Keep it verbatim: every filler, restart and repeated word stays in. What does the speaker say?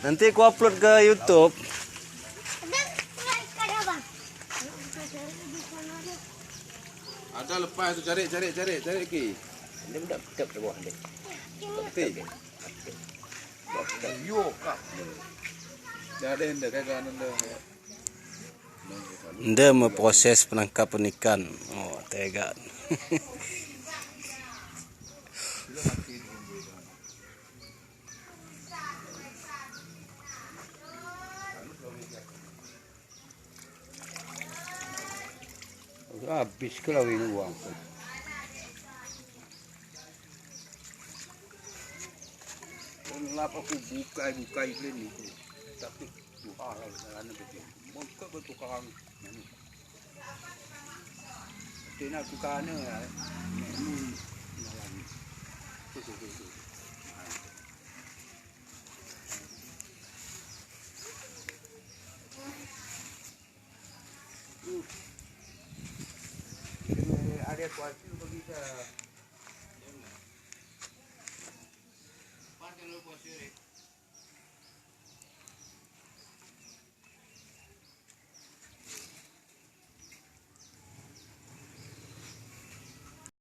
Nanti ku upload ke YouTube. Ada lepas tu, cari, cari, cari, cari ki. Dia budak tetap di bawah dia. Tapi. Yo, kak. Dah ada yang dah, kan, kan, dah. Nde memproses penangkapan ikan. Oh, tega. Habis ke lawin uang. Lap aku bukai-bukai keliling tu. Tapi Tuhan lah, jalan betul. Mungkin bertukar. Tina tukar ni, ni, ni, jalan ni. Tu, tu, tu, tu. Ada kuasa bagi kita.